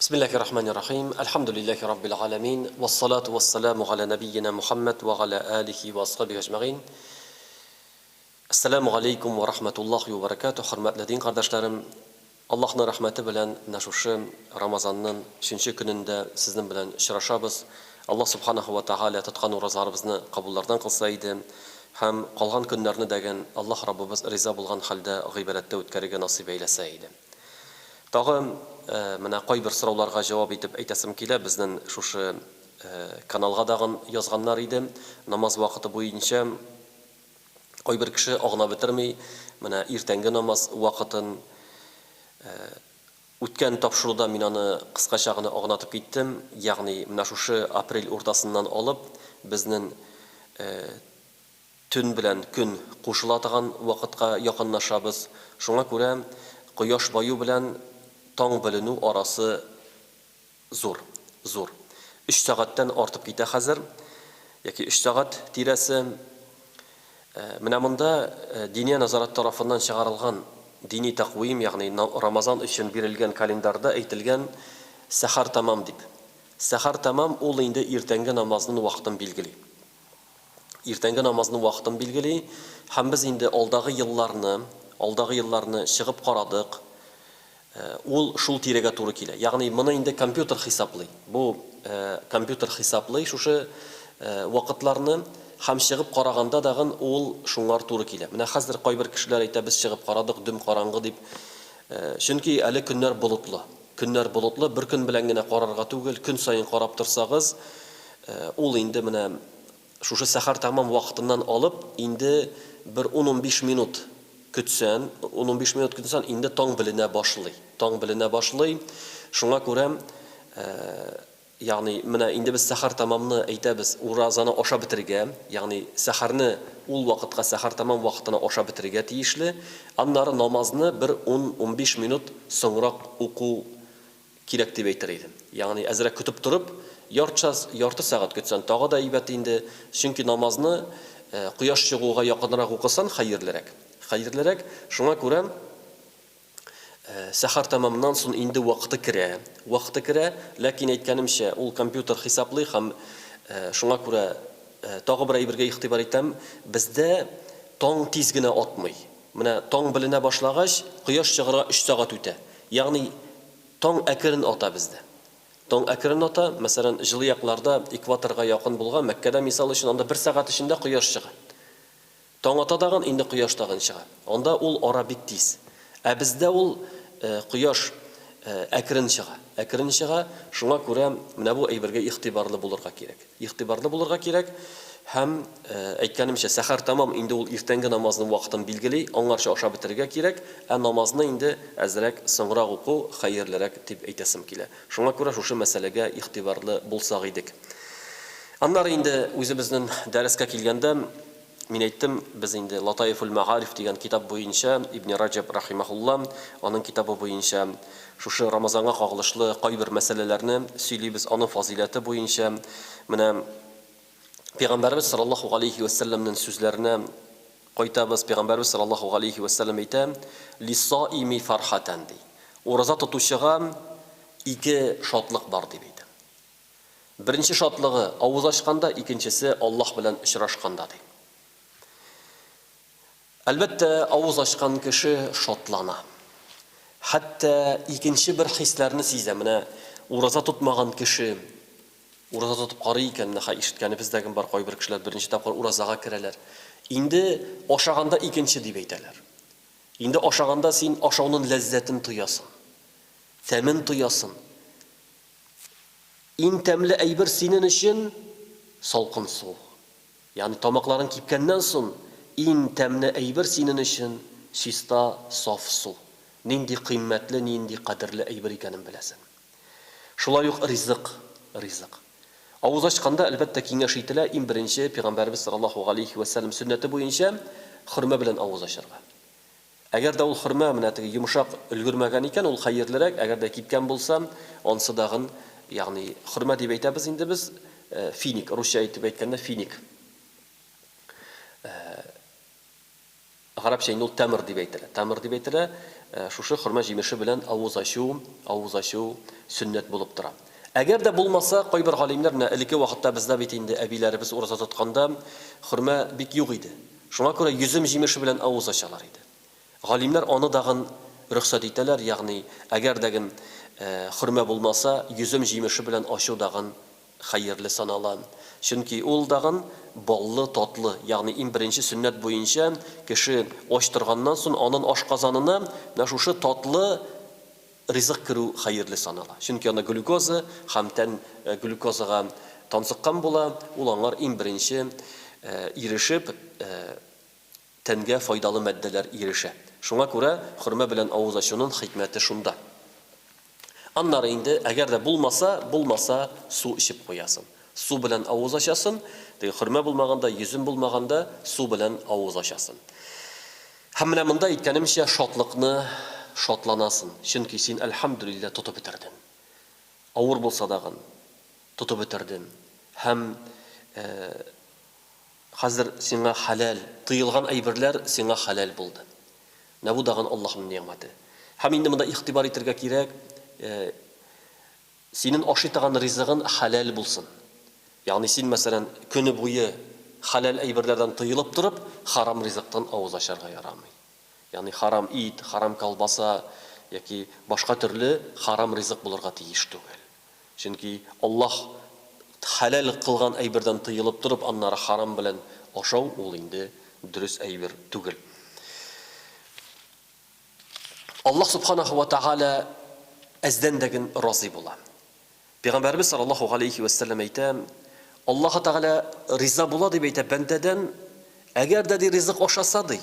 Бисмиллахи рахмани рахим. Әлхәмдүлилләһи раббил галәмин. Вассалату вассаламу галя нәбиена Мухаммад ва галя алихи ва асхабихи әҗмәгыйн. Әссәламү галәйкүм ва рахматуллахи ва баракатуһ, хөрмәтле дин кардәшләрем! Аллаһның рәхмәте белән менә шушы Рамазанның өченче көнендә сезнең белән очрашабыз. Аллаһ Субханаһу ва Тәгалә тоткан уразаларыбызны кабуллардан кылса иде һәм калган көннәрне дәген Аллаһ Раббыбыз риза булган хәлдә гыйбадәттә үткәрергә насыйп әйләсә иде. Тагы менә кайбер сорауларга җавап итеп әйтәсем килә, безнен шушы каналга дагын язганнар иде, намаз вакыты буенча. Кайбер кеше агына бетерми, менә иртәнге намаз вакытын. Үткән тапшыруда мин аны кыскача гына агынатып киттем, ягъни менә шушы апрель уртасыннан алып безнен төн белән көн кушыла торган вакытка якынлашабыз. Шуңа күрә кояш баю белән таң беленү арасы Зур. Зур. Өч сәгатьтән артып китә хәзер. Яки өч сәгать тирәсе. Менә монда Диния нәзарәте тарафыннан чыгарылган дини тәкъвим, ягъни Рамазан өчен бирелгән календарьда әйтелгән сәхәр тәмам дип. Сәхәр тәмам ул инде иртәнге намазнын вакытын билгели. Иртәнге намазның вакытын билгели һәм без инде алдагы елларны, алдагы елларны чыгып карадык, ул шул тирәгә туры килә. Ягъни моны инде компьютер хисаплый. Бу компьютер хисаплый шушы вакытларны һәм чыгып караганда дагын ул шуңар туры килә. Менә хәзер кайбер кешеләр әйтә, без чыгып карадык, дөм караңгы дип. Чөнки әле көннәр болытлы. Көннәр болытлы, бер көн белән генә карарга түгел, көн саен карап торсагыз, ул инде менә шушы сәхәр тәмам вакытыннан алып, инде бер ун-унбиш минут көтсән, ун-унбиш минут көтсән, инде таң беленә башлый. Таң беленә башлый. Шуңа күрә, Ягъни, менә инде без сәхәр тәмамны әйтәбез, уразаны ашап бетерергә, ягъни сәхәрне ул вакытка, сәхәр тәмам вакытына ашап бетерергә тиешле. Аннары намазны бер ун-унбиш минут соңрак уку кирәк дип әйтер идем. Ягъни, әзрәк көтеп торып, ярты ярты сәгать көтсән, тагы да әйбәт инде. Чөнки намазны кояш чыгуга якынрак укысан, хәерлерәк. Хәерлерәк. Шуңа күрә. Сәхәр тәмамыннан сон инде вакыты керә. Вакыты керә, ләкин, әйткәнемчә, ул компьютер хисаплый һәм шуңа күрә тагы бер әйбергә игътибар итәм, бездә таң тиз генә атмый. Менә таң беленә башлагач, кояш чыгарга өч сәгать үтә. Ягъни таң әкерен ата бездә. Таң әкерен ата, мәсәлән, җылы якларда, экваторга якын булган Мәккәдә, мисал өчен, анда бер сәгать эчендә кояш чыга. Таң ата тагын, инде кояш тагын чыга. Анда ул ара бик тиз. Ә бездә ул кояш әкрен чыга. Әкрен чыга, шуңа күрә менә бу әйбергә игътибарлы булырга кирәк. Игътибарлы булырга кирәк һәм, әйткәнемчә, сәхәр тәмам, инде ул иртәнге намазның вакытын билгели, аңарчы ашап бетерергә кирәк, ә намазны инде әзрәк соңрак уку хәерлерәк дип әйтәсем килә. Шуңа күрә шушы мәсьәләгә игътибарлы булсак идек. Аннары инде үзебезнең дәрескә килгәндә, Мин әйттем, без инде Латаифул мәгариф дигән китап буенча, Ибне Раҗәб рахимаһулла, аның китабы буенча шушы Рамазанга кагылышлы кайбер мәсьәләләрне сөйлибез, аның фазыйләте буенча. Менә Пәйгамбәребез саллаллаһу галәйһи вә сәлләмнең сүзләренә кайтабыз. Пәйгамбәребез саллаллаһу галәйһи вә сәлләм әйтә, Лиссаими фархатан, ди. Ураза тотучыга ике шатлык бар, дип әйтә. Беренче шатлыгы, авыз ачканда, икенчесе, Аллаһ белән очрашканда, ди. Әлбәттә, авыз ачкан кеше шатлана. Хәтта икенче бер хисләрне сизә. Менә ураза тотмаган кеше ураза тотып карый икән, менә хәзер ишеткәнебез дә бар, кайбер кешеләр беренче тапкыр уразага керәләр. Инде ашаганда икенче дип әйтәләр. Инде ашаганда син ашауның ләззәтен тоясың, тәмен тоясың. Иң тәмле әйбер синен өчен, салкын су. Ягъни тамакларың кипкәннән сон, иң тәмле әйбер синен өчен, чиста, саф су. Нинди кыйммәтле, нинди кадерле әйбер икәнен беләсен. Шулай ук ризык, ризык. Авыз ачканда, әлбәттә, киңәш ителә, иң беренче, Пәйгамбәребез саллаллаһу галәйһи вә сәлләм сөннәте буенча, хөрмә белән авыз ачарга. Әгәр дә ул хөрмә менә теге йомшак өлгермәгән икән, ул хәерлерәк, әгәр дә кипкән булса, ансы дагын, ягъни хөрмә дип әйтәбез инде без, финик, русча итеп әйткәндә финик. Гарәпчә инде ул тәмр дип әйтелә. Тәмр дип әйтелә. Шушы хөрмә җимеше белән авыз ачу, авыз ачу сөннәт булып тора. Әгәр дә булмаса, кайбер галимнәр, менә элекке вакытта бездә бит инде әбиләребез ураза тотканда хөрмә бик юк иде. Шуңа күрә йөзем җимеше белән авыз ачалар иде. Галимнәр аны дагын рөхсәт итәләр, ягъни әгәр дәген хөрмә булмаса, йөзем җимеше белән ачу дагын хәерле санала. Чөнки ул дагын баллы, татлы, ягъни иң беренче сөннәт буенча кеше ач торганнан сон анын ашказанына менә шушы татлы ризык керү хәерле санала. Чөнки анда глюкоза һәм тән глюкозага тансыккан була, ул аңар иң беренче ирешеп, Тәнгә файдалы матдәләр ирешә. Шуңа күрә хөрмә белән авыз ачунын хикмәте шунда. Аннары инде, әгәр дә булмаса, булмаса, су эчеп куясын. Су белән авыз ачасын, теге хөрмә булмаганда, йөзем булмаганда, су белән авыз ачасын. Һәм менә монда, әйткәнемчә, шатлыкны шатланасын, чөнки син, әлхәмдүлилләһ, тотып бетерден. Авыр булса дагын, тотып бетерден. Һәм Хәзер сиңа хәләл, тыелган әйберләр сиңа хәләл булды. Менә бу дагын Аллаһның нигъмәте. Һәм инде монда игътибар итергә кирәк, синен ашый торган ризыгын хәләл булсын. Ягъни син, мәсәлән, көне буе хәләл әйберләрдән тыелып торып, харам ризыктан авыз ачарга ярамый. Ягъни харам ит, харам колбаса яки башка төрле харам ризык булырга тиеш түгел. Чөнки Аллаһ хәләл кылган әйбердән тыелып торып, аннары харам белән ашау, ул инде дөрес әйбер түгел. Аллаһ Субханаһу ва Тәгалә әздән дә ген разый була. Пәйгамбәребез саллаллаһу галәйһи вә сәлләм әйтә, Аллаһ Тәгалә риза була дип әйтә бәндәдән, әгәр дә ди ризык ашаса ди,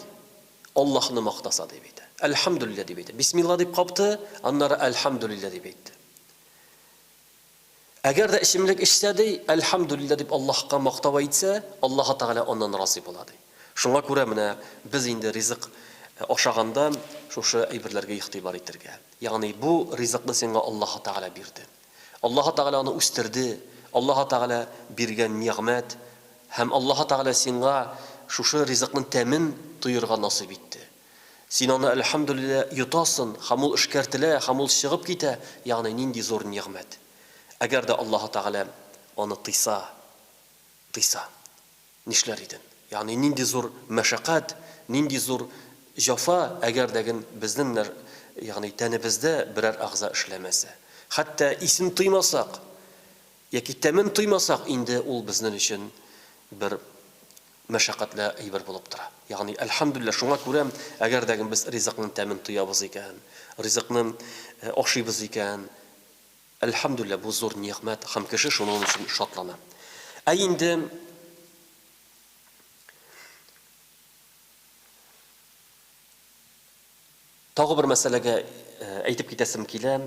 Аллаһны мактаса дип әйтә. Әлхәмдүлилләһ дип әйтә. Бисмилла дип капты, аннары әлхәмдүлилләһ дип әйтте. Әгәр дә эчемлек эчсә, ди, әлхәмдүлилләһ дип Аллаһка мактау әйтсә, Аллаһы Тәгалә аннан разый була, ди. Шуңа күрә менә без инде ризык ашаганда шушы әйберләргә игътибар итергә. Ягъни бу ризыкны сиңа Аллаһы Тәгалә бирде. Аллаһы Тәгалә аны үстерде, Аллаһы Тәгалә биргән нигъмәт һәм Аллаһы Тәгалә сиңа шушы ризыкның тәмен тоерга насыйп итте. Син аны, әлхәмдүлилләһ, йотасын, һәм ул эшкәртелә, һәм ул чыгып китә, ягъни нинди зур нигъмәт. Әгәр дә Аллаһы Тәгалә аны тыйса, тыйса, нишләр иден? Ягъни нинди зур мәшәкать, нинди зур җафа, әгәр дә ген безнең менә, ягъни тәнебездә берәр әгъза эшләмәсә. Хәтта исен тоймасак, яки тәмен тоймасак, инде ул безнең өчен бер мәшәкатьле әйбер булып тора. Ягъни, әлхәмдүлилләһ, шуңа күрә, әгәр дә без ризыкның тәмен тоябыз икән, ризыкны ашыйбыз икән, әлхәмдүлилләһ, бу зур нигъмәт һәм кеше шуның өчен шатлана. Ә инде тагы бер мәсьәләгә әйтеп китәсем килә,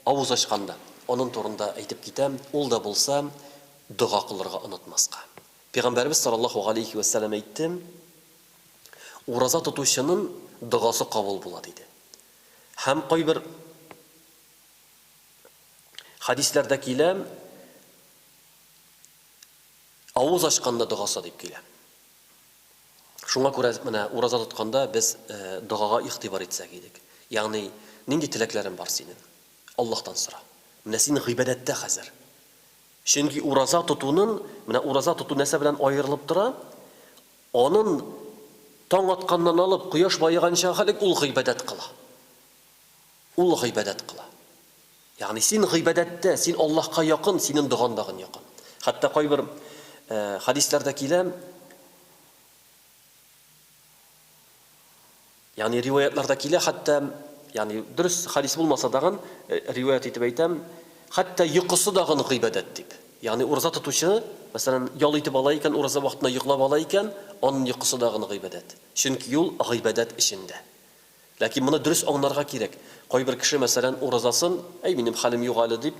авыз ачканда, аның турында әйтеп китәм, ул да булса, дога кылырга онытмаска. Пәйгамбәребез саллаллаһу галәйһи вә сәлләм әйтте, Ураза тотучының догасы кабул була, диде. Һәм кайбер хәдисләрдә килә, авыз ачканда догасы дип килә. Шуңа күрә менә ураза тотканда без догага игътибар итсәк идек. Ягъни, нинди теләкләрең бар синең? Аллаһтан сора. Менә син гыйбадәттә хәзер. Чөнки ураза тотунын, менә ураза тоту нәрсә белән аерылып тора? Анын таң атканнан алып кояш баеганча хәлек ул гыйбадәт кыла. Ул гыйбадәт кыла. Ягъни син гыйбадәттә, син Аллаһка якын, синен доган дагын якын. Хәтта кайбер хәдисләрдә килә, Ягъни риваятларда килә, хәтта, ягъни дөрес хәдис булмаса дагын, риваять итеп әйтәм, хәтта йокысы дагын гыйбадәт дип. Ягъни ураза тотучы, мәсәлән, ял итеп ала икән, ураза вакытында йоклап ала икән, аның йокысы дагын гыйбадәт. Чөнки ул гыйбадәт эчендә. Ләкин моны дөрес аңларга кирәк. Кайбер кеше, мәсәлән, уразасын, әй, минем хәлем юк әле дип,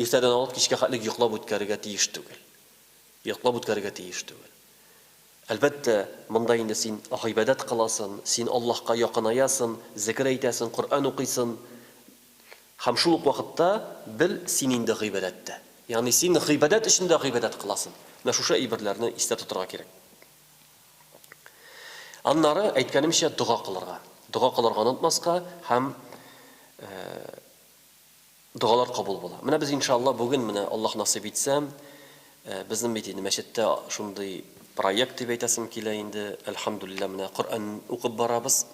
иртәдән алып кичкә хәтлек йоклап үткәрергә тиеш түгел. Йоклап үткәрергә тиеш түгел. Әлбәттә, монда инде син гыйбадәт кыласын, син Аллаһка якынаясын, зекер әйтәсен, Коръән укыйсын. Һәм шул ук вакытта, бел, син инде гыйбадәттә. Ягъни син гыйбадәт эчендә гыйбадәт кыласын. Менә шушы әйберләрне истә тотырга кирәк. Аннары, әйткәнемчә, дога кылырга. Дога кылырга онытмаска һәм догалар кабул була. Менә без, иншалла, бүген менә Аллаһ насыйп итсә, безнең бит инде мәчеттә шундый проект дип әйтәсем килә инде, әлхәмдүлилләһ, менә Коръән укып барабыз.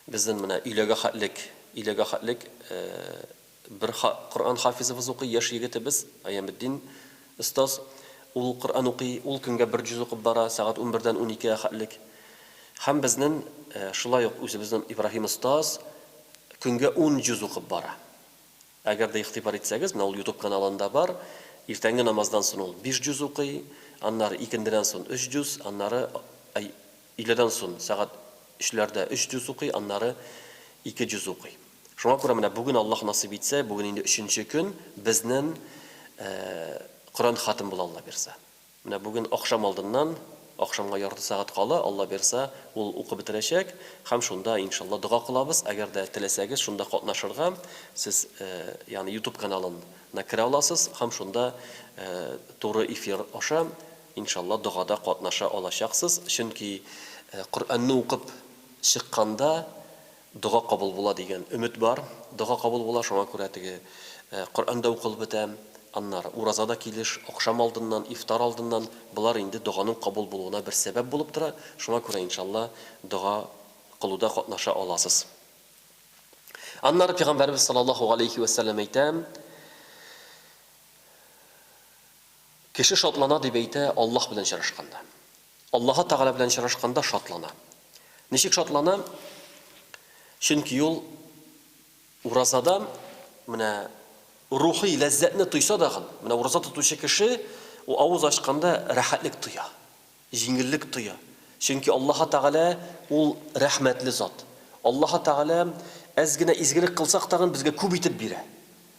Безнең менә өйләгә хәтлек, өйләгә хәтлек бер Коръән хафизыбыз укый, яшь егетебез Аяметдин остаз. Ул Коръән укый, ул көнгә бер җүз укып бара, сәгать унбердән уникегә хәтлек. Һәм безнең шулай ук үзебезнең Ибраһим остаз көнгә ун җүз укып бара. Әгәр дә игътибар итсәгез, менә ул ютуб каналында бар, иртәнге намаздан сон ул биш җүз укый, аннары икендедән сон өч җүз, аннары әй, өйләдән сон сәгать өчләрдә өч җүз укый, аннары ике җүз укый. Шуңа күрә менә бүген Аллаһ насыйп итсә, бүген инде өченче көн, безнен Коръән хатым була Алла бирса. Менә бүген ахшам алдыннан, ахшамга ярты сәгать кала, Алла бирса, ул укып бетерәчәк һәм шунда, иншалла, дога кылабыз. Әгәр дә теләсәгез шунда катнашырга, сез, ягъни YouTube каналына керә аласыз һәм шунда туры эфир аша, иншалла, догада катнаша алачаксыз. Чөнки Коръәнне укып чыкканда, Дога кабул була дигән өмет бар. Дога кабул була, шуңа күрә теге Коръән дә укылып бетә, аннары ураза да килеш, ахшам алдыннан, ифтар алдыннан, болар инде доганың кабул булуына бер сәбәп булып тора, шуңа күрә, иншалла, дога кылуда катнаша аласыз. Аннары Пәйгамбәребез саллаллаһу галәйһи вә сәлләм әйтә, Кеше шатлана дип әйтә Аллаһ белән очрашканда. Аллаһы Тәгалә белән очрашканда шатлана. Ничек шатлана? Чөнки ул уразада менә рухи ләззәтне тойса дагын, менә ураза тотучы кеше ул авыз ачканда рәхәтлек тоя, җиңеллек тоя. Чөнки Аллаһы Тәгалә ул рәхмәтле зат. Аллаһы Тәгалә әз генә изгелек кылсак тагын безгә күп итеп бирә.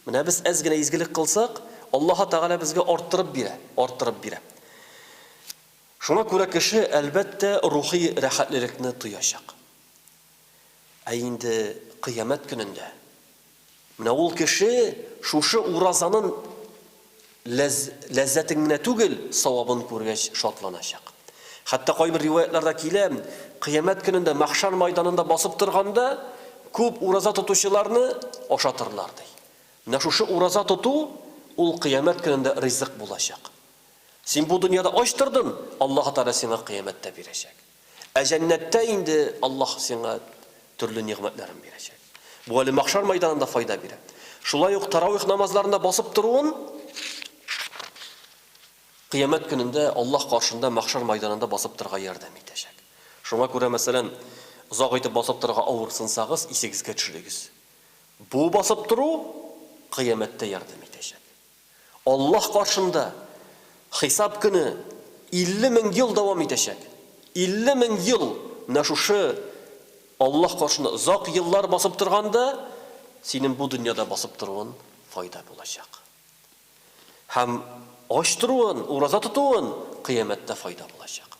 Менә без әз генә изгелек кылсак, Аллаһы Тәгалә безгә арттырып бирә, арттырып бирә. Шуңа күрә кеше, әлбәттә, рухи рәхәтлелекне тоячак. Ә инде Кыямәт көнендә менә ул кеше шушы уразанын ләз, ләззәтен генә түгел, савабын күргәч шатланачак. Хәтта кайбер риваятларда килә, Кыямәт көнендә мәхшәр майданында басып торганда күп ураза тотучыларны ашатырлар, ди. Менә шушы ураза тоту ул Кыямәт көнендә ризык булачак. Син бу дөньяда ач тордын, Аллаһы Тәгалә сиңа кыямәттә бирәчәк. Ә җәннәттә инде Аллаһ сиңа төрле нигъмәтләрен бирәчәк. Бу әле мәхшәр майданында файда бирә. Шулай ук таравих намазларында басып торуын кыямәт көнендә Аллаһ каршында мәхшәр майданында басып торырга ярдәм итәчәк. Шуңа күрә, мәсәлән, озак итеп басып торырга авырсынсагыз, исегезгә төшерегез. Бу басып тору кыямәттә ярдәм итәчәк. Аллаһ каршында Хисап көне 50 мең ел дәвам итәчәк. 50 мең ел менә шушы Аллаһ каршында озак еллар басып торганда, синең бу дөньяда басып торуын файда булачак. Һәм ач торуын, ураза тотуын кыямәттә файда булачак.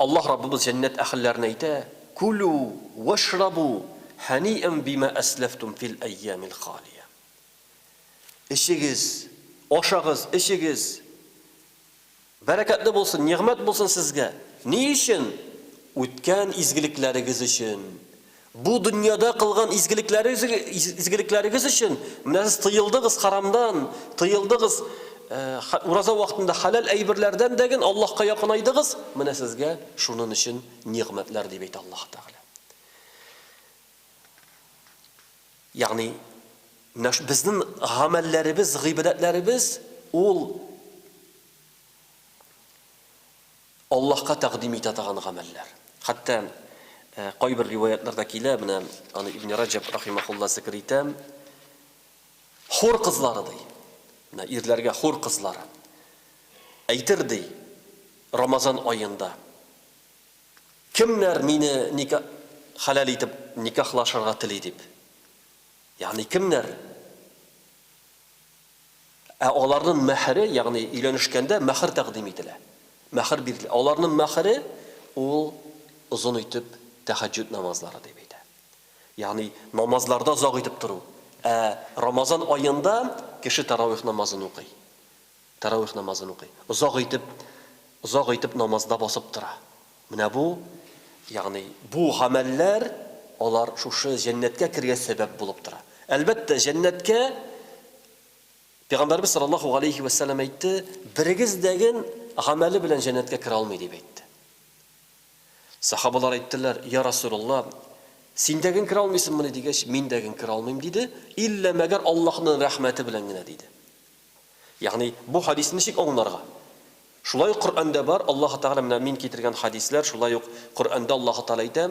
Аллаһ Раббыбыз җәннәт әһелләренә әйтә, Күлү вәшрабу һәниән бима әсләфтүм фил әййамил халия. Эчегез, ашагыз, эчегез. Бәрәкәтле булсын, нигъмәт булсын сезгә. Ни өчен? Үткән изгелекләрегез өчен. Бу дөньяда кылган изгелекләрегез, изгелекләрегез өчен менә сез тыелдыгыз харамдан, тыелдыгыз ураза вакытында хәләл әйберләрдән дәген Аллаһка якынайдыгыз, менә сезгә шунын өчен нигъмәтләр дип әйтә Аллаһ Тәгалә. Ягъни менә безнең гамәлләребез, гыйбадәтләребез ул Аллаһка тәкъдим итә торган гамәлләр. Хәтта кайбер риваятларда килә, менә аны Ибне Раҗаб рахимахулла зикер итә, хур кызлары ди. Менә ирләргә хур кызлары. Әйтер ди, Рамазан аенда кемнәр мине ника хәләл итеп никахлашырга тели дип. Ягъни кемнәр? Ә аларның мәһре, ягъни өйләнешкәндә мәһр тәкъдим ителә. Мәһр бирелә. Аларның мәһре ул озын итеп тәһәҗҗүд намазлары дип әйтә. Ягъни намазларда озак итеп тору. Ә Рамазан аенда кеше таравих намазын укый. Таравих намазын укый. Озак итеп. озак итеп намазда басып тора. Менә бу, ягъни бу гамәлләр, алар шушы җәннәткә керергә сәбәп булып тора. Әлбәттә, җәннәткә Пәйгамбәребез саллаллаһу галәйһи вә сәлләм әйтте, берегез дәген гамәле белән җәннәткә керә алмый дип әйтте. Сахабалар әйттеләр, Я Расулулла, син дәген керә алмыйсыңмыни дигәч, мин дәген керә алмыйм диде, иллә мәгәр Аллаһның рәхмәте белән генә диде. Ягъни бу хәдисне ничек аңларга? Шулай ук Коръәндә бар, Аллаһы Тәгалә менә мин китергән хәдисләр, шулай ук Коръәндә Аллаһы Тәгалә әйтә,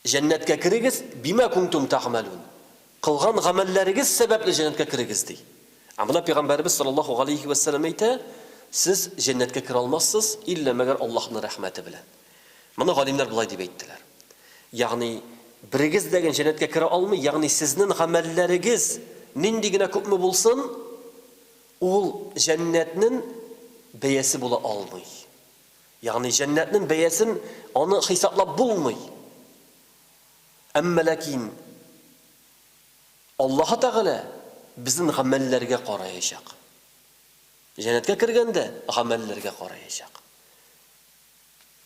Җәннәткә керегез, бима кунтум тәгъмәлүн. Кылган гамәлләрегез сәбәпле җәннәткә керегез, ди. Ә монда пәйгамбәребез саллаллаһу галәйһи вә сәлләм әйтә, сез җәннәткә керә алмассыз, иллә мәгәр Аллаһның рәхмәте белән. Моны галимнәр болай дип әйттеләр. Ягъни, берегез дә генә җәннәткә керә алмый, ягъни сезнең гамәлләрегез нинди генә күпме булсын, ул җәннәтнең бәясе була алмый. Ягъни җәннәтнең бәясен аны хисаплап булмый. Әмма ләкин Аллаһы Тәгалә безнең гамәлләргә караячак. Җәннәткә кергәндә гамәлләргә караячак.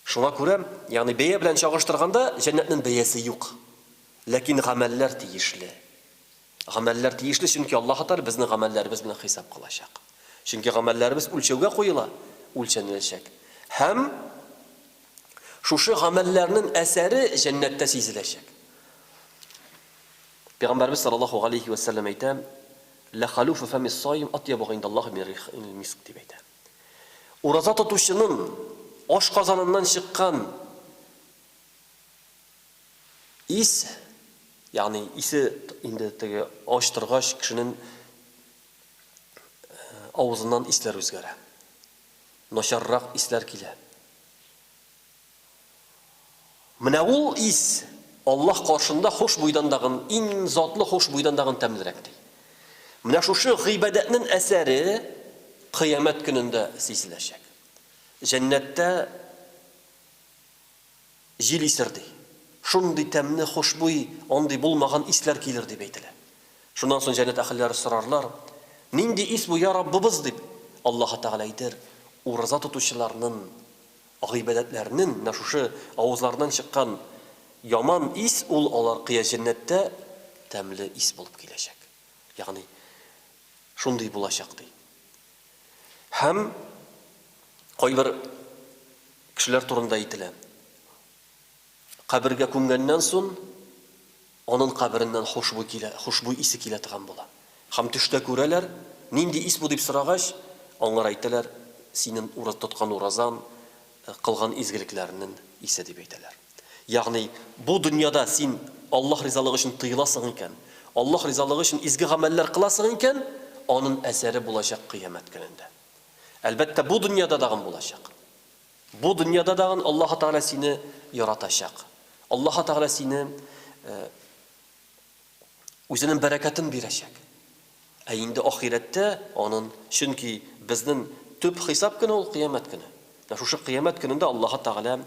Шуңа күрә, ягъни бәя белән чагыштырганда җәннәтнең бәясе юк. Ләкин гамәлләр тиешле. Гамәлләр тиешле, чөнки Аллаһы Тәгалә безнең гамәлләребез белән хисап кылачак. Чөнки гамәлләребез үлчәүгә куела, үлчәнеләчәк. Һәм шушы гамәлләрнең әсәре җәннәттә сизеләчәк. Пәйгамбәребез саллаллаһу галәйһи вә сәлләм әйтә, Лә халуфу фәмис саим атьябу гыйндаллаһи мин рихил миск дип әйтә. Ураза тотучының ашказаныннан чыккан Ис, ягъни исе инде теге ач торгач кешенең авызыннан исләр үзгәрә. Начаррак исләр килә. Менә ул ис Аллаһ каршында хушбуйдан дагын, иң затлы хушбуйдан дагын тәмлерәк ди. Менә шушы гыйбадәтнең әсәре кыямәт көнендә сизеләчәк. Җәннәттә Җил исер, ди. Шундый тәмле, хушбуй, андый булмаган исләр килер, дип әйтелә. Шуннан соң җәннәт әһелләре сорарлар, Нинди ис бу, йа Раббыбыз? дип. Аллаһы Тәгалә әйтер, Ураза тотучыларнын гыйбадәтләренен, менә шушы авызларыннан чыккан яман ис, ул алар кыя җәннәттә тәмле ис булып киләчәк. Ягъни, шундый булачак, ди. Һәм кайбер кешеләр турында әйтелә. Кабергә күмгәннән сон, анын кабереннән хушбуй килә, хушбуй исе килә торган була. Һәм төштә күрәләр, нинди ис бу дип сорагач, аңар әйтәләр, синен ураз тоткан уразан, кылган изгелекләренен исе дип әйтәләр. Ягъни, бу дөньяда син Аллаһ ризалыгы өчен тыеласың икән, Аллаһ ризалыгы өчен изге гамәлләр кыласың икән, анын әсәре булачак кыямәт көнендә. Әлбәттә, бу дөньяда дагын булачак. Бу дөньяда дагын Аллаһы Тәгалә сине яратачак. Аллаһы Тәгалә сине үзенең бәрәкәтен бирәчәк. Ә инде ахирәттә анын, чөнки безнең төп хисап көне ул кыямәт көне. Менә шушы кыямәт көнендә Аллаһы Тәгалә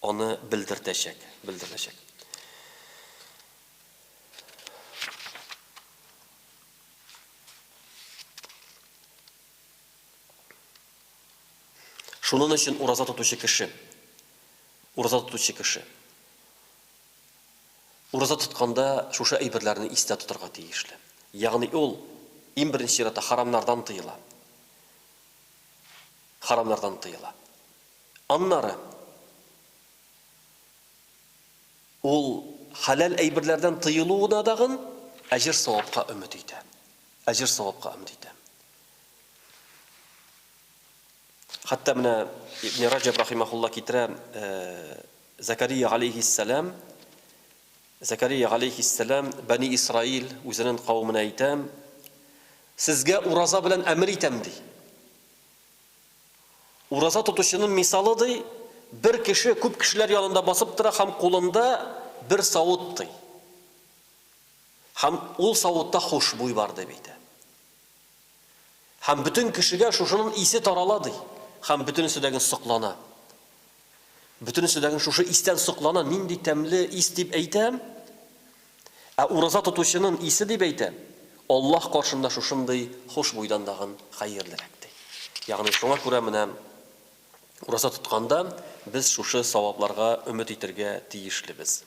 аны белдертәчәк, белдерәчәк. Шунын өчен ураза тотучы кеше, ураза тотучы кеше ураза тотканда шушы әйберләрне истә тотарга тиешле. Ягъни ул, иң беренче чиратта, харамнардан тыела. Харамнардан тыела. Аннары ул хәләл әйберләрдән тыелуына дагын әҗер-савапка өмет итә. Әҗер-савапка өмет итә. Хәтта менә Ибн Раҗаб рахимахулла китерә, Закария галәйһиссәлам, Закария галәйһиссәлам Бәни Исраил үзенең кавеменә әйтә, Сезгә ураза белән әмер итәм, ди. Ураза тотучының мисалы, ди, бер кеше күп кешеләр янында басып тора һәм кулында бер савыт, ди. Һәм ул савытта хушбуй бар, дип әйтә. Һәм бөтен кешегә шушының исе тарала, ди. Һәм бөтенесе дәген соклана. Бөтенесе дәген шушы истән соклана, нинди тәмле ис дип әйтә. Ә ураза тотучының исе дип әйтә. Аллаһ каршында шушындый хушбуйдан дагын хәерлерәк, ди. Ягъни шуңа күрә менә ураза тотканда без шушы савапларга өмет итергә тиешлебез.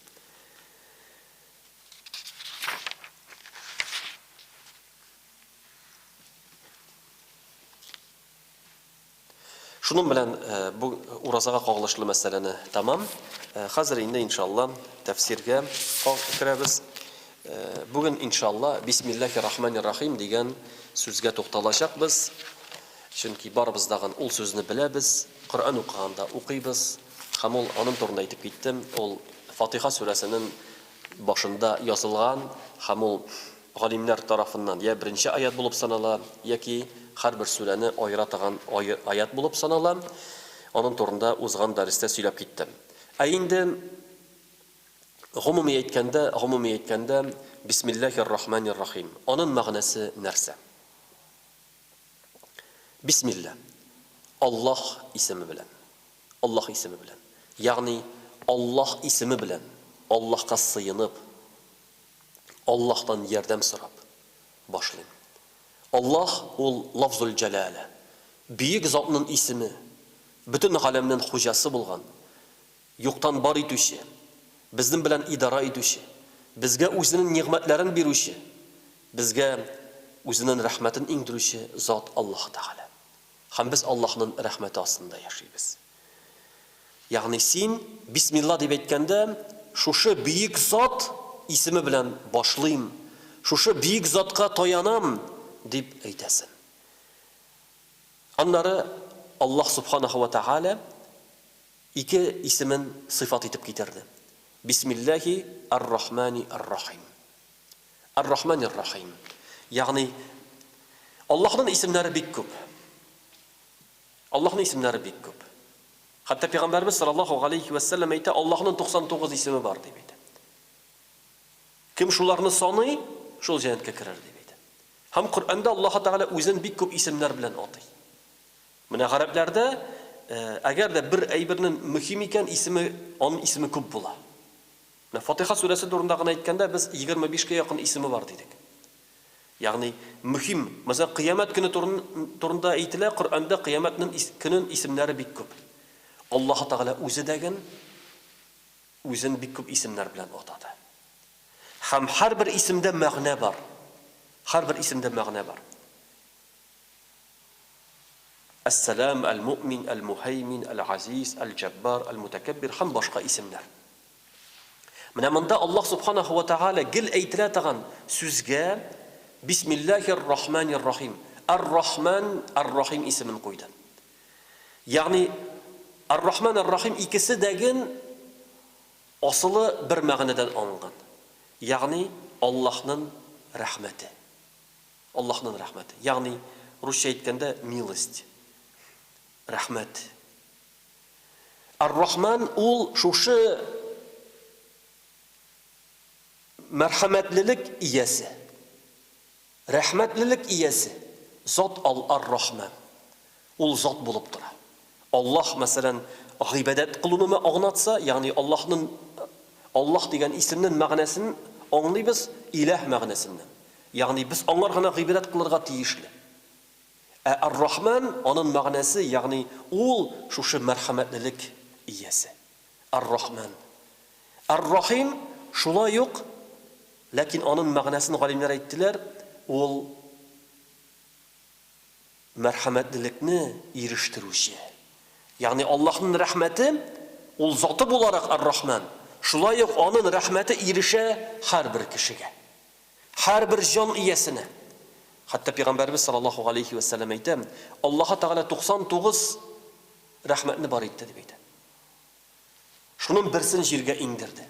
Шуның белән бу уразага кагылышлы мәсьәләне тәмам. Хәзер инде иншалла тәфсиргә керәбез. Бүген иншалла Бисмиллахир рахманир рахим дигән сүзгә тукталачакбыз. Чөнки барыбыз дагын ул сүзне беләбез, Коръән укыганда укыйбыз. Һәм ул аның турында әйтеп киттем, ул Фатиха сүрәсенең башында язылган һәм ул галимнәр тарафыннан я беренче аять булып санала, яки һәрбер сүрәне аера торган аять булып санала. Аның турында узган дәрестә сөйләп киттем. Ә инде гомуми әйткәндә, гомуми әйткәндә, Бисмиллаһир-рахманир-рахим. Анын мәгънәсе нәрсә? Бисмилла, Аллаһ исеме белән. Аллаһ исеме белән. Ягъни Аллаһ исеме белән, Аллаһка сыенып, Аллаһтан ярдәм сорап башлыйм. Аллаһ ул Лафзул Җәлалә, Бөек Затнын исеме, бөтен галәмнен хуҗасы булган, юктан бар итүче, безнен белән идара итүче, безгә үзенен нигъмәтләрен бирүче, безгә үзенен рәхмәтен иңдерүче Зат Аллаһ Тәгалә. Һәм без Аллаһнын рәхмәте астында яшибез. Ягъни син бисмилла дип әйткәндә, шушы бөек зат исеме белән башлыйм, шушы бөек затка таянам, дип әйтәсен. Аннары Аллаһ субханаһу ва тәгалә ике исемен сыйфат итеп китерде. Бисмиллаһи ар-Рахмани ар-Рахим. Ар-Рахмани ар-Рахим. Ягъни Аллаһның исемнәре бик күп. Аллаһның исемнәре бик күп. Хәтта Пәйгамбәребез саллаллаһу галәйһи вә сәлләм әйтә, Аллаһның 99 исеме бар дип әйтә. Кем шуларны саный, шул җәннәткә керер дип әйтә. Һәм Коръәндә Аллаһ Тәгалә үзен бик күп исемнәр белән атый. Менә гарәпләрдә э, әгәр дә бер әйбернең мөһим икән, исеме, аның исеме күп була. Менә Фатиха сүрәсе турында гына әйткәндә, без 25 кә якын исеме бар дидек. Ягъни мөһим, мәсәлән, кыямәт көне турында әйтелә, Коръәндә кыямәтнең көнен исемнәре бик күп. Аллаһы Тәгалә үзе дәген үзен бик күп исемнәр белән атады. Һәм һәрбер исемдә мәгънә бар. Һәрбер исемдә мәгънә бар. Әс-Сәлам, Әл-Муъмин, Әл-Муһәймин, Әл-Газиз, Әл-Җәббар, Әл-Мутәкәббир һәм башка исемнәр. Менә монда Аллаһ Субханаһу ва Тәгалә гел әйтелә торган сүзгә Бисмиллаһир Рахманир Рахим, Ар-Рахман, Ар-Рахим исемен куйды. Ягъни Ар-Рахман, Ар-Рахим икесе дәген асылы бер мәгънәдән алынган. Ягъни Аллаһнын рәхмәте. Аллаһнын рәхмәте. Ягъни русча әйткәндә милость. Рәхмәт. Ар-Рахман ул шушы мәрхәмәтлелек иясе. Рәхмәтлелек иясе. Зат ал Ар-Рахман. Ул зат булып тора. Аллаһ, мәсәлән, гыйбадәт кылуны аңлатса, ягъни Аллаһның Аллаһ дигән исемнең мәгънәсен аңлыйбыз иләһ мәгънәсеннән. Ягъни без аңар гына гыйбадәт кылырга тиешле. Ә Ар-Рахман, анын мәгънәсе, ягъни ул шушы мәрхәмәтлелек иясе. Ар-Рахман. Ар-Рахим шулай ук, ләкин анын мәгънәсен галимнәр әйттеләр, ул мәрхәмәтлелекне ирештерүче. Ягъни Аллаһнын рәхмәте, ул заты буларак Ар-Рахман, шулай ук анын рәхмәте ирешә һәрбер кешегә. Һәрбер җан иясенә. Хәтта Пәйгамбәребез саллаллаһу галәйһи вә сәлләм әйтә, Аллаһы Тәгалә 99 рәхмәтне бар итте, дип әйтә. Шуның берсен җиргә иңдерде.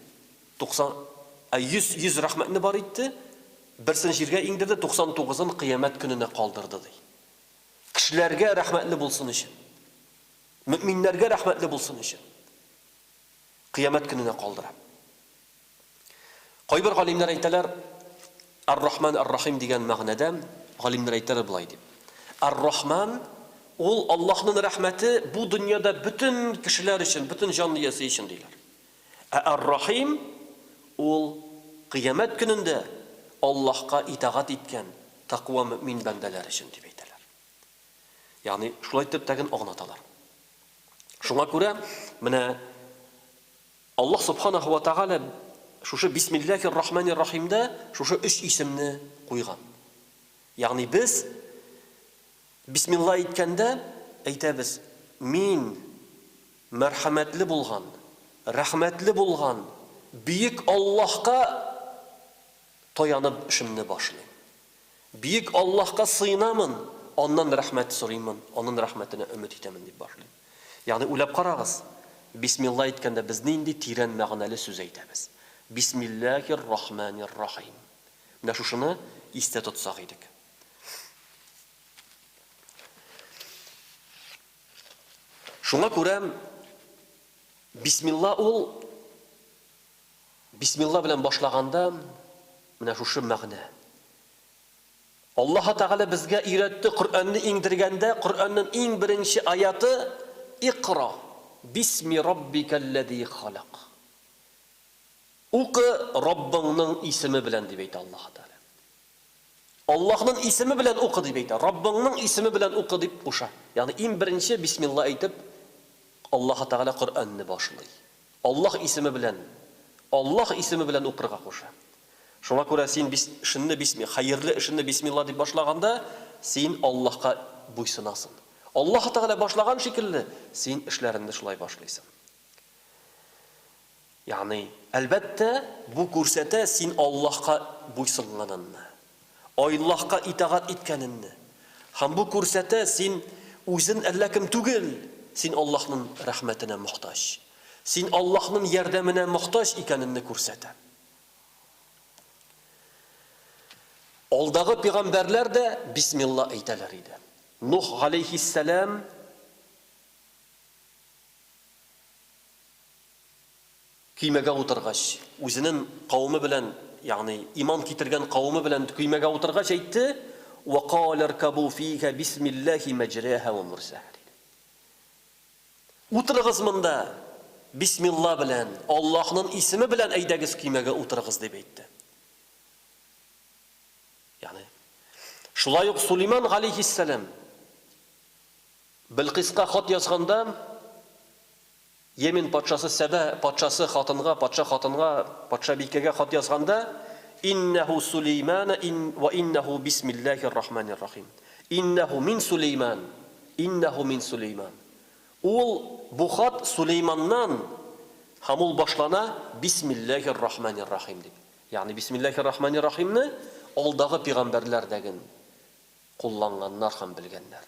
90, ә 100, 100 рәхмәтне бар итте, берсен җиргә иңдерде, 99-ын кыямәт көненә калдырды, ди. Кешеләргә рәхмәтле булсын өчен. Мөэминнәргә рәхмәтле булсын өчен. Кыямәт көненә калдыра. Кайбер галимнәр әйтәләр, Ар-Рахман Ар-Рахим дигән мәгънәдә галимнәр әйтәләр болай дип. Ар-Рахман ул Аллаһның рәхмәте бу дөньяда бөтен кешеләр өчен, бөтен җан иясе өчен диләр. Ә Ар-Рахим ул кыямәт көнендә Аллаһка итагать иткән, Тәкъва мөэмин бәндәләр өчен дип әйтәләр. Ягъни шулай итеп тәген аңлаталар. Шуңа күрә менә Аллаһ субханаһу ва тәгалә шушы Бисмиллаһир рахманир рахимда шушы өч исемне куйган. Ягъни без Бисмилла әйткәндә әйтәбез, мин мәрхәмәтле булган, рәхмәтле булган бөек Аллаһка таянып эшемне башлыйм. Бөек Аллаһка сыенамын, Аннан рәхмәт сорыймын, Анын рәхмәтенә өмет итәмен дип башлыйм. Ягъни уйлап карагыз, бисмилла әйткәндә без нинди тирән мәгънәле сүз әйтәбез. Бисмиллаһир рахманир рахим. Менә шушыны истә тотсак идек. Шуңа күрә бисмилла ул Бисмилла белән башлаганда менә шушы мәгънә. Аллаһы Тәгалә безгә өйрәтте Коръәнне иңдергәндә, Коръәннең иң беренче аяты Икра бисми раббикәлләзи халак. Укы Раббыңның исеме белән дип әйтә Аллаһы Тәгалә. Аллаһның исеме белән укы дип әйтә. Раббыңның исеме белән укы дип куша. Ягъни иң беренче бисмилла әйтеп Аллаһы Тәгалә Коръәнне башлый. Аллаһ исеме белән, Аллаһ исеме белән укырга куша. Шуңа күрә син бис, эшеңне бисми, хәерле эшеңне бисмилла дип башлаганда, син Аллаһка буйсынасың. Аллаһ Тәгалә башлаган шикелле, син эшләреңне шулай башлыйсың. Ягъни, әлбәттә, бу күрсәтә син Аллаһка буйсынганыңны, Айллаһка итагать иткәнеңне. Һәм бу күрсәтә син үзен әллә кем түгел, син Аллаһнын рәхмәтенә мохтаҗ. Син Аллаһнын ярдәменә мохтаҗ икәнеңне күрсәтә. Алдагы пигамбәрләр дә бисмилла әйтәләр иде. Нух галәйһиссәлам Көймәгә утыргач, үзенен кавеме белән, ягъни иман китергән кавеме белән көймәгә утыргач әйтте, Вә каләркәбу фиһә бисмиллаһи мәҗрәһә вә мурсәһә, диде. Утырыгыз монда, бисмилла белән, Аллаһнын исеме белән әйдәгез көймәгә утырыгыз, дип әйтте. Ягъни, шулай ук Сулейман галәйһиссәлам Белкыйска хат язганда, Йемен патшасы Сәбә патшасы хатынга, патша хатынга, патшабикәгә хат язганда, Иннәһу Сулеймана ин вә иннәһу бисмиллаһир рахманир рахим. Иннәһу мин Сулейман, иннәһу мин Сулейман. Ул бу хат Сулейманнан һәм ул башлана бисмиллаһир рахманир рахим дип. Ягъни бисмиллаһир рахманир рахимны алдагы пигамбәрләр дәген кулланганнар һәм белгәннәр.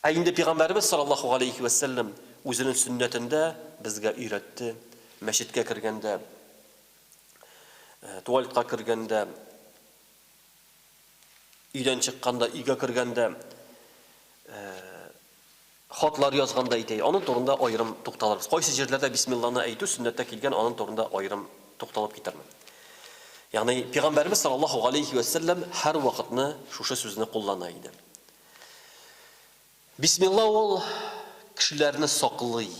Ә инде Пигамбәребез саллаллаһу галәйһи вә сәлләм үзенең сөннәтендә безгә өйрәтте, мәчеткә кергәндә, туалетка кергәндә, өйдән чыкканда, өйгә кергәндә, хатлар язганда әйтә. Аның турында аерым тукталырбыз. Кайсы җирләрдә бисмилланы әйтү сөннәттә килгән, аның турында аерым тукталып китермен. Ягъни Пигамбәребез саллаллаһу галәйһи вә сәлләм һәрвакытны шушы сүзне куллана иде. Бисмилла ул кешеләрне саклый.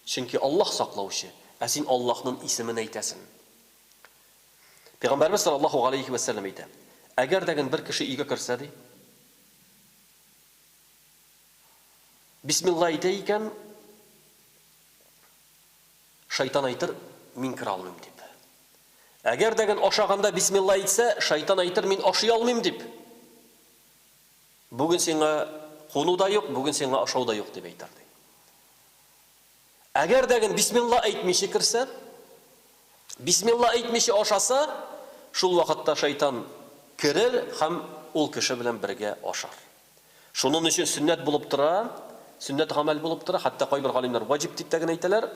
Чөнки Аллаһ саклаучы, ә син Аллаһнын исемен әйтәсен. Пәйгамбәребез саллаллаһу галәйһи вә сәлләм әйтә, Әгәр дә бер кеше өйгә керсә, ди, Бисмилла әйтә икән, шайтан әйтер, мин керә алмыйм дип. Әгәр дә ашаганда бисмилла әйтсә, шайтан әйтер, мин ашый алмыйм дип. Бүген сиңа куну да юк, бүген сиңа ашау да юк, дип әйтер, ди. Әгәр дә ген бисмилла әйтмичә керсә, бисмилла әйтмичә ашаса, шул вакытта шайтан керер һәм ул кеше белән бергә ашар. Шунын өчен сөннәт булып тора, сөннәт гамәл булып тора, хәтта кайбер галимнәр ваҗиб дип тә генә әйтәләр,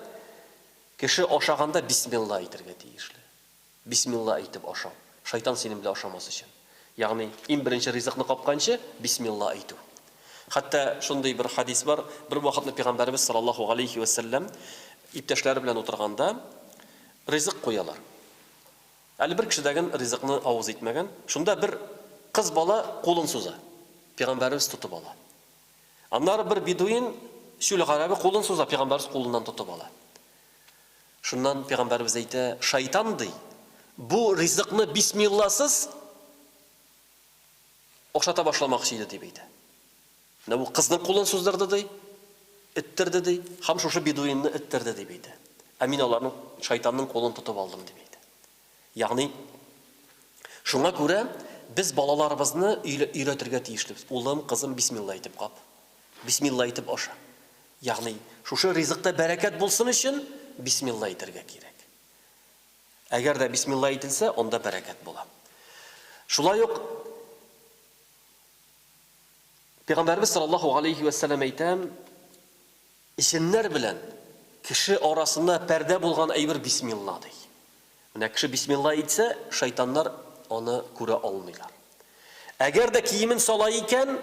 кеше ашаганда бисмилла әйтергә тиешле. Бисмилла әйтеп ашау, шайтан синең белән ашамас өчен. Ягъни, иң беренче ризыкны капканчы, бисмилла әйтү. Хәтта шундый бер хәдис бар, бер вакытны пәйгамбәребез саллаллаһу галәйһи вә сәлләм иптәшләре белән утырганда, ризык куялар. Әле бер кеше дә ген ризыкны авыз итмәгән. Шунда бер кыз бала кулын суза. Пәйгамбәребез тотып ала. Аннары бер бедуин, чүл гарәбе кулын суза, пәйгамбәребез кулыннан тотып ала. Шуннан пәйгамбәребез әйтә, шайтан, ди, бу ризыкны бисмилласыз Ашата башламакчы иде, дип әйтә. Менә бу кызның кулын суздырды, ди, эттерде, ди, һәм шушы бедуинны эттерде, дип әйтә. Ә мин аларның, шайтанның кулын тотып алдым, дип әйтә. Ягъни, шуңа күрә без балаларыбызны өйрәтергә тиешлебез. Улым, кызым, бисмилла әйтеп кап. Бисмилла әйтеп аша. Ягъни, шушы ризыкта бәрәкәт булсын өчен бисмилла әйтергә кирәк. Әгәр дә бисмилла әйтелсә, анда бәрәкәт була. Шулай ук Пәйгамбәрбез саллаллаһу алейхи ва сәлләм әйтә, җеннәр белән кеше арасында пәрдә булган әйбер бисмилла ди. Менә кеше бисмилла әйтсә, шайтаннар аны күрә алмыйлар. Әгәр дә киемен сала икән,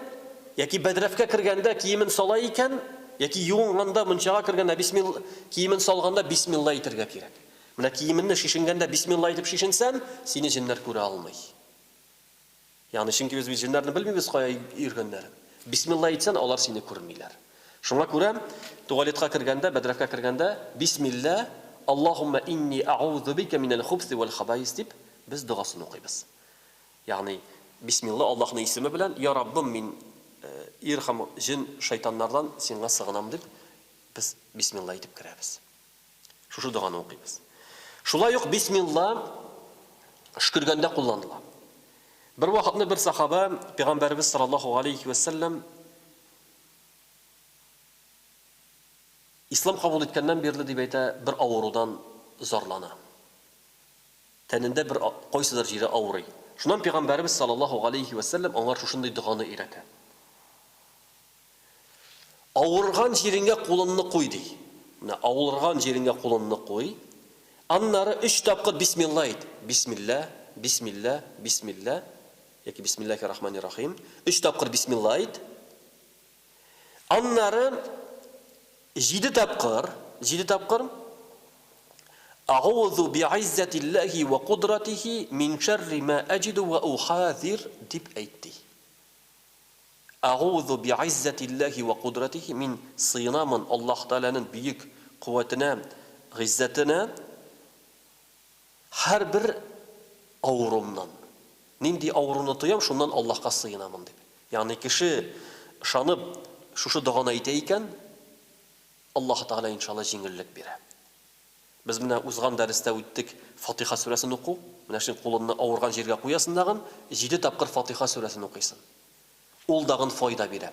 яки бәдрәфкә кергәндә киемен сала икән, яки юынганда, мунчага кергәндә бисмилла, киемен салганда бисмилла әйтергә кирәк. Менә киеменне шешенгәндә бисмилла әйтеп шешенсән, сине җеннәр күрә алмый. Ягъни, чөнки без бит җеннәрне белмибез кая йөргәннәрен. Бисмилла әйтсән, алар сине күрмиләр. Шуңа күрә туалетка кергәндә, бәдрәфкә кергәндә бисмилла, Аллаһумма инни аузу бика минәл хубси вәл хабаис дип без догасын укыйбыз. Ягъни, бисмилла, Аллаһның исеме белән, Я Раббым, мин ир һәм җен, шайтаннардан сиңа сыгынам дип, без бисмилла әйтеп керәбез. Шушы доганы укыйбыз. Шулай ук бисмилла өшкергәндә кулланыла. Бер вакытны бер сахаба пәйгамбәребез саллаллаһу алейхи ва сәлләм ислам кабул иткәннән бирле дип әйтә, бер авырудан зарлана. Тәнендә бер кайсыдыр җире авырый. Шуннан пәйгамбәребез саллаллаһу галәйһи вә сәлләм аңар шушындый доганы өйрәтә. Авырган җиреңә кулыңны куй, ди. Менә авырган җиреңә кулыңны куй. Аннары өч тапкыр бисмилла әйт. Бисмилла, бисмилла, бисмилла яки бисмиллахи рахмани рахим. Өч тапкыр бисмилла әйт. Аннары җиде тапкыр, җиде тапкыр Агузу бииззәтилләһи вә кудратихи мин шәрри ма әҗиду вә ухазир дип әйт ди. Агузу бииззәтилләһи вә кудратихи мин сыенамын Аллаһ Тәгаләнең бөек куәтенә, гыйззәтенә һәрбер авыруымнан. Нинди авыруны тоям, шуннан Аллаһка сыенамын дип. Ягъни кеше ышанып шушы доганы әйтә икән, Аллаһ Тәгалә иншалла җиңеллек бирә. Без менә узган дәрестә үттек Фатиха сүрәсен уку. Менә син кулыңны авырган җиргә куясын дагын, җиде тапкыр Фатиха сүрәсен укыйсын. Ул дагын файда бирә.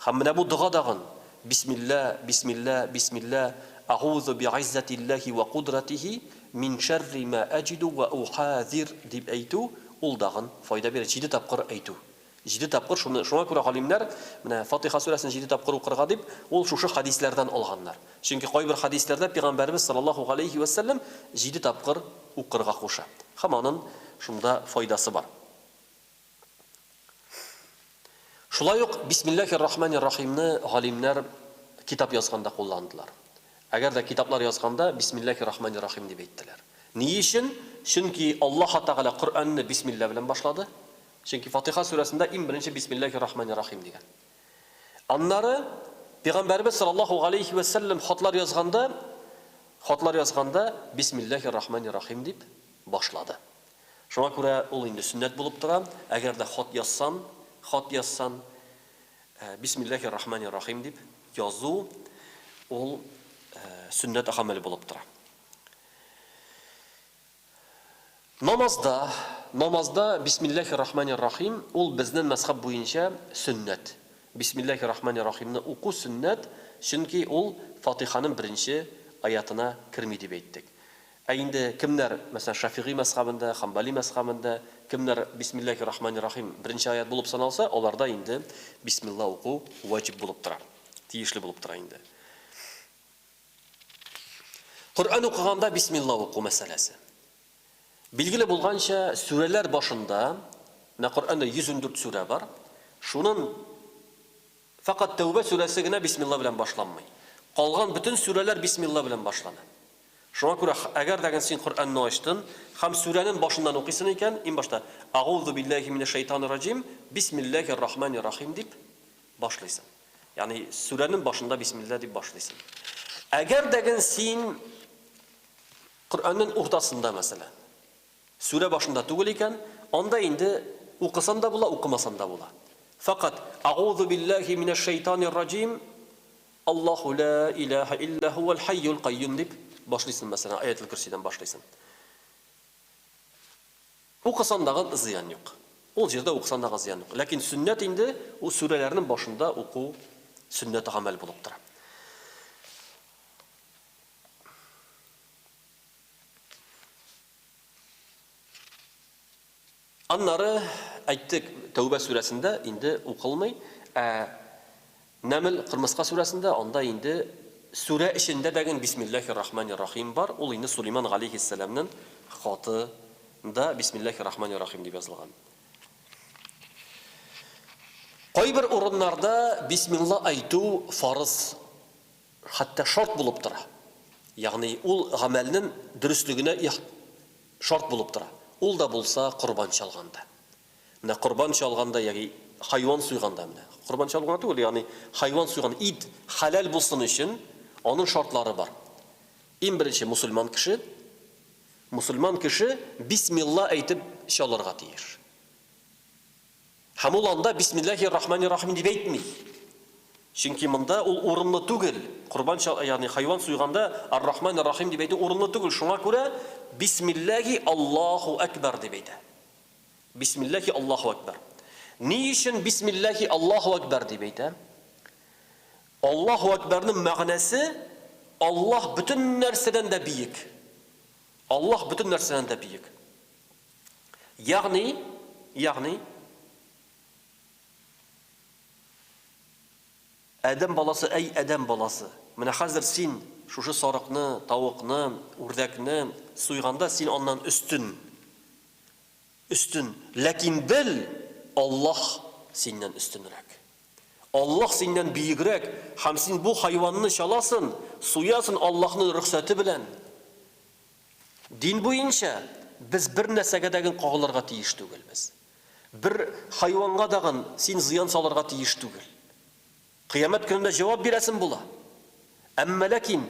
Һәм менә бу дога дагын, Бисмилла, бисмилла, бисмилла, Әгузу бииззәтилләһи вә кудратихи мин шәрри ма әҗиду вә ухазир дип әйтү, ул дагын файда бирә. Җиде тапкыр әйтү. Җиде тапкыр шуны, шуңа күрә галимнәр, менә Фатиха сүрәсен җиде тапкыр укырга дип, ул шушы хәдисләрдән алганнар. Чөнки кайбер хәдисләрдә пәйгамбәребез саллаллаһу галәйһи вә сәлләм җиде тапкыр укырга куша. Һәм анын шунда файдасы бар. Шулай ук Бисмиллахир рахманир рахимны галимнәр китап язганда кулландылар. Әгәр дә китаплар язганда Бисмиллахир рахманир рахим дип әйттеләр. Ни өчен? Чөнки Аллаһ Тәгалә Коръәнне бисмилла белән башлады. Чөнки Фатиха сүрәсендә иң беренче Бисмиллахир рахманир рахим дигән. Аннары Пәйгамбәребез саллаллаһу алейхи ва сәлләм хатлар язганда, хатлар язганда Бисмиллахир рахманир рахим дип башлады. Шуңа күрә ул инде сөннәт булып тора. Әгәр дә хат язсан, хат язсан, Бисмиллахир рахманир рахим дип язу ул сөннәт гамәл булып тора. Намазда, намазда Бисмиллахир рахманир рахим ул безнең мәзхәб буенча сөннәт. Бисмиллахир рахманир рахимны уку сөннәт, чөнки ул Фатиханың беренче аятына керми дип әйттек. Ә инде кемнәр, мәсәлән, Шафигый мәзхәбендә, Ханбали мәзхәбендә, кемнәр Бисмиллаһир рахманир рахим беренче аять булып саналса, аларда инде бисмилла уку ваҗиб булып тора, тиешле булып тора инде. Коръән укыганда бисмилла уку мәсьәләсе. Билгеле булганча, сүрәләр башында, менә Коръәндә 114 сүрә бар, шунын фәкать Тәүбә сүрәсе генә бисмилла белән башланмый. Калган бөтен сүрәләр бисмилла белән башлана. Шуңа күрә, әгәр дә син Коръәнне ачтын һәм сүрәнен башыннан укыйсын икән, иң башта Агузу билләһи минәш шайтанир раҗим, бисмилләһир рахманир рахим дип башлыйсың. Ягъни сүрәнең башында бисмилла дип башлыйсың. Әгәр дә син Коръәннең уртасында, мәсәлән, сүрә башында түгел икән, анда инде укысан да була, укымасан да була. Фәкать Әгъузу биллаһи минәш шәйтанир раҗим, Аллаһу ла илаһа илля һувәл хәйюл кайюм дип башлыйсын, мәсәлән, Аятел Көрсидән башлыйсын. Укысан дагы зыян юк. Ул җирдә укысан дагы зыян юк. Ләкин сөннәт инде ул сүрәләрнең башында уку сөннәт гамәл булып тора. Аннары, әйттек, Тәүбә сүрәсендә инде укылмый, ә Нәмл, Кырмыска сүрәсендә анда инде сүрә эчендә дәген Бисмиллаһир рахманир рахим бар, ул инде Сулейман галәйһиссәламнен хаты нда Бисмиллаһир рахманир рахим дип язылган. Кайбер урыннарда бисмилла әйтү фарыз, хәтта шарт булып тора. Ягъни ул гамәлнен дөреслегенә шарт булып тора. Ул да булса корбан чалганда. Менә корбан чалганда яки хайван суйганда менә. Корбан чалу гына түгел, ягъни хайван суйган ит хәләл булсын өчен аның шартлары бар. Иң беренче мусульман кеше, мусульман кеше бисмилла әйтеп чалырга тиеш. Һәм ул анда Бисмиллаһир рахманир рахим дип әйтми. Чөнки монда ул урынлы түгел. Корбан чал, ягъни хайван суйганда Ар-Рахманир Рахим дип әйтү урынлы түгел. Шуңа күрә Бисмиллаһи Аллаһу әкбәр дип әйтә. Бисмиллаһи Аллаһу әкбәр. Ни өчен Бисмиллаһи Аллаһу әкбәр дип әйтә? Аллаһу әкбәрнең мәгънәсе Аллаһ бөтен нәрсәдән дә биек. Аллаһ бөтен нәрсәдән дә биек. Ягъни, ягъни, адәм баласы, әй адәм баласы, менә хәзер син шушы сарыкны, тавыкны, үрдәкне суйганда син аннан өстен. Өстен. Ләкин бел, Аллаһ синнән өстенрәк. Аллаһ синнән биегрәк һәм син бу хайванны чаласын, суясын Аллаһның рөхсәте белән. Дин буенча без бер нәрсәгә дәген кагылырга тиеш түгелбез. Бер хайванга дагын син зыян салырга тиеш түгел. Кыямәт көнендә җавап бирәсен була. Әмма ләкин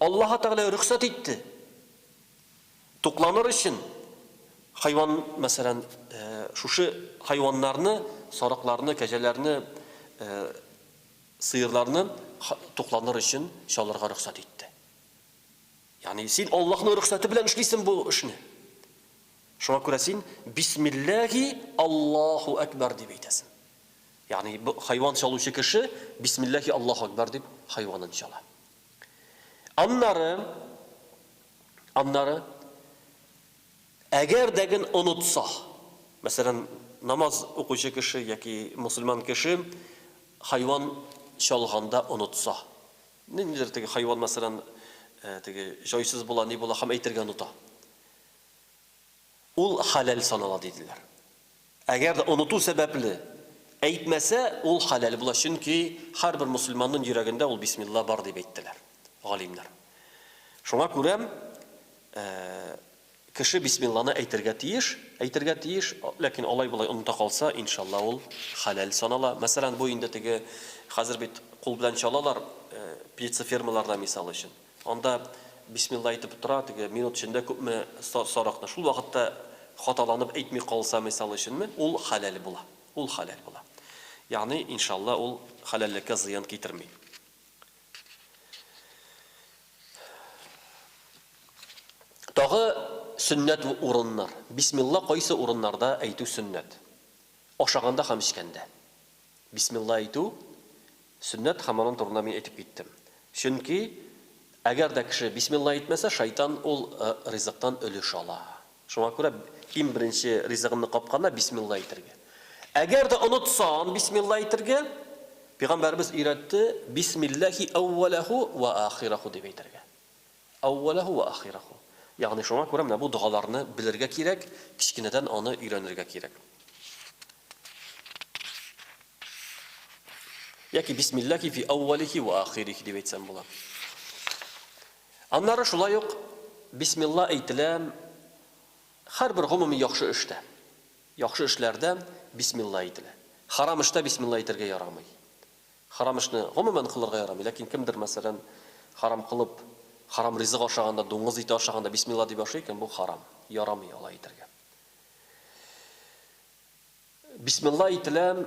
Аллаһы Тәгалә рөхсәт итте. Тукланыр өчен хайван, мәсәлән, шушы хайваннарны, сарыкларны, кәҗәләрне, сыерларны тукланыр өчен чалырга рөхсәт итте. Ягъни син Аллаһның рөхсәте белән эшлисең бу эшне. Шуңа күрә син Бисмиллаһи Аллаһу әкбәр дип әйтәсең. Ягъни бу хайван чалучы кеше Бисмиллаһи Аллаһу әкбәр дип хайванын чала. Аннары аннары әгәр дәген онытса, мәсәлән, намаз укучы кеше яки мусульман кеше хайван чалганда онытса, Ниндидер теге хайван, мәсәлән, теге җайсыз була, ни була һәм әйтергә оныта. Ул хәләл санала, диделәр. Әгәр дә оныту сәбәпле әйтмәсә, ул хәләл була, чөнки һәрбер мусульманның йөрәгендә ул бисмилла бар дип әйттеләр галимнәр. Шуңа күрә Кеше бисмилланы әйтергә тиеш, әйтергә тиеш, ләкин алай-болай оныта калса, иншалла, ул хәләл санала. Мәсәлән, бу инде теге, хәзер бит кул белән чалалар, птицефермаларда, мисал өчен. Анда бисмилла әйтеп тора, теге минут эчендә күпме сарыкны. Шул вакытта хаталанып әйтми калса, мисал өченме, ул хәләл була. Ул хәләл була. Ягъни, иншалла, ул хәләллеккә зыян китерми. Тагы сөннәт урыннар. Бисмилла кайсы урыннарда әйтү сөннәт? Ашаганда һәм эчкәндә. Бисмилла әйтү сөннәт һәм аның турында мин әйтеп киттем. Чөнки әгәр дә кеше бисмилла әйтмәсә, шайтан ул ризыктан өлеш ала. Шуңа күрә иң беренче ризыгыңны капканда бисмилла әйтергә. Әгәр дә онытсаң бисмилла әйтергә, пәйгамбәребез өйрәтте, бисмиллахи әүвәләһу ва ахираху дип әйтергә. Әүвәләһу ва ахираху. Ягъни шуңа күрә менә бу догаларны белергә кирәк, кечкенәдән аны өйрәнергә кирәк. Яки бисмиллахи фи әүвәлихи ва ахирихи дип әйтсәм була. Аннары шулай ук бисмилла әйтелә һәрбер гомуми яхшы эштә. Яхшы эшләрдә бисмилла әйтелә. Харам эштә бисмилла әйтергә ярамый. Харам эшне гомумән кылырга ярамый, ләкин кемдер, мәсәлән, харам кылып, харам ризык ашаганда, дуңгыз ите ашаганда бисмилла дип ашый икән, бу харам, ярамый алай әйтергә. Бисмилла әйтелә.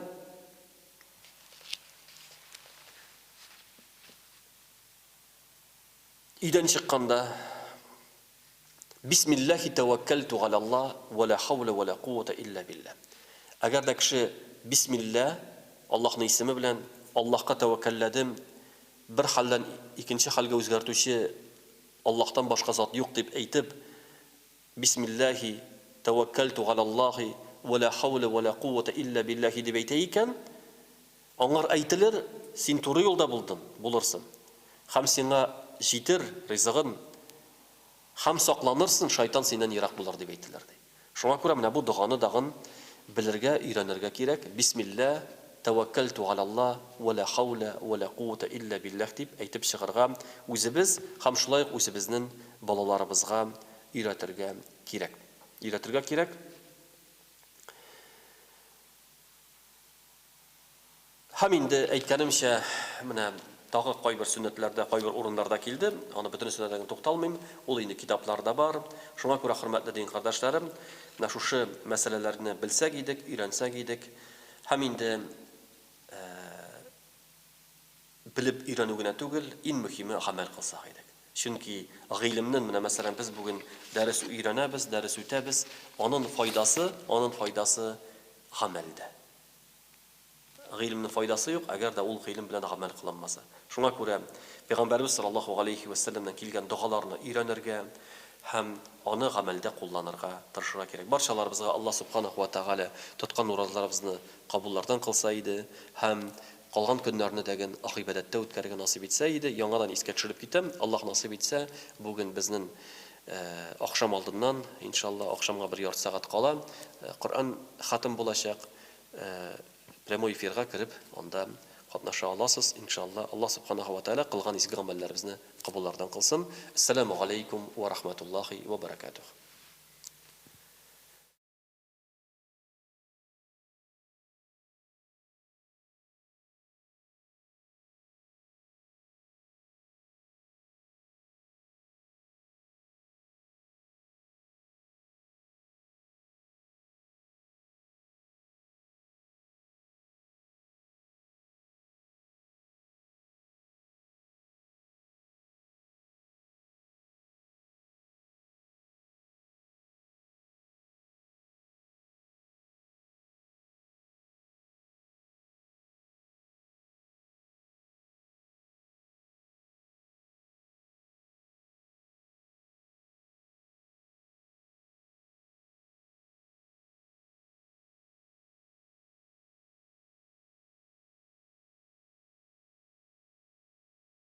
Өйдән чыкканда, Бисмилләһи тәвәккәлтү галәлла вә лә хәүлә вә лә кууәтә илля билләһ. Әгәр дә кеше Бисмилла, Аллаһның исеме белән, Аллаһка тәвәккәлләдем, бер хәлдән икенче хәлгә үзгәртүче Аллаһтан башка зат юк дип әйтеп, Бисмилләһи тәвәккәлтү галәллаһи вә лә хәүлә вә лә кууәтә илля билләһи дип әйтә икән, Аңар әйтелер, Син туры юлда булдың, булырсын, һәм сиңа җитер, ризыгын, һәм сакланырсын, шайтан синнән ерак булыр, дип әйтелер, ди. Шуңа күрә менә бу доганы дагын белергә, өйрәнергә кирәк, Бисмилла, тәвәккәлтү галәлла, вә лә хәүлә вә лә кууәтә илля билләһ дип әйтеп чыгарга үзебез һәм шулай ук үзебезнен балаларыбызга өйрәтергә кирәк. Өйрәтергә кирәк. Һәм инде, әйткәнемчә, менә тагы кайбер сөннәтләрдә, кайбер урыннарда килде, аны бөтенесенә дә генә тукталмыйм, ул инде китапларда бар. Шуңа күрә, хөрмәтле дин кардәшләрем, менә шушы мәсьәләләрне белсәк идек, өйрәнсәк идек һәм инде белеп өйрәнү генә түгел, ин мөһиме гамәл кылсак идек. Чөнки гыйлемнен, менә мәсәлән, без бүген дәрес өйрәнәбез, дәрес үтәбез, анын файдасы, анын файдасы гамәлдә. Гыйлемнең файдасы юк, әгәр дә ул гыйлем белән гамәл кылынмаса. Шуңа күрә Пәйгамбәребез саллаллаһу галәйһи вә сәлләмнән килгән догаларны өйрәнергә һәм аны гамәлдә кулланырга тырышырга кирәк. Барчаларыбызга Аллаһ субханаһу вә тәгалә тоткан уразаларыбызны кабуллардан кылса иде һәм калган көннәрне дәген гыйбадәттә үткәрергә насыйп итсә иде. Яңадан искә төшереп китәм, Аллаһ насыйп итсә, бүген безнен ахшам алдыннан, иншалла, ахшамга бер ярты сәгать кала, Коръән хатым булачак. Прямой эфирга кереп, анда катнаша аласыз, иншалла. Аллаһ Субханаһу ва Тааля кылган изге гамәлләребезне кабуллардан кылсын. Әссәламү галәйкүм вә рахматуллаһи вә бәрәкәтүһ.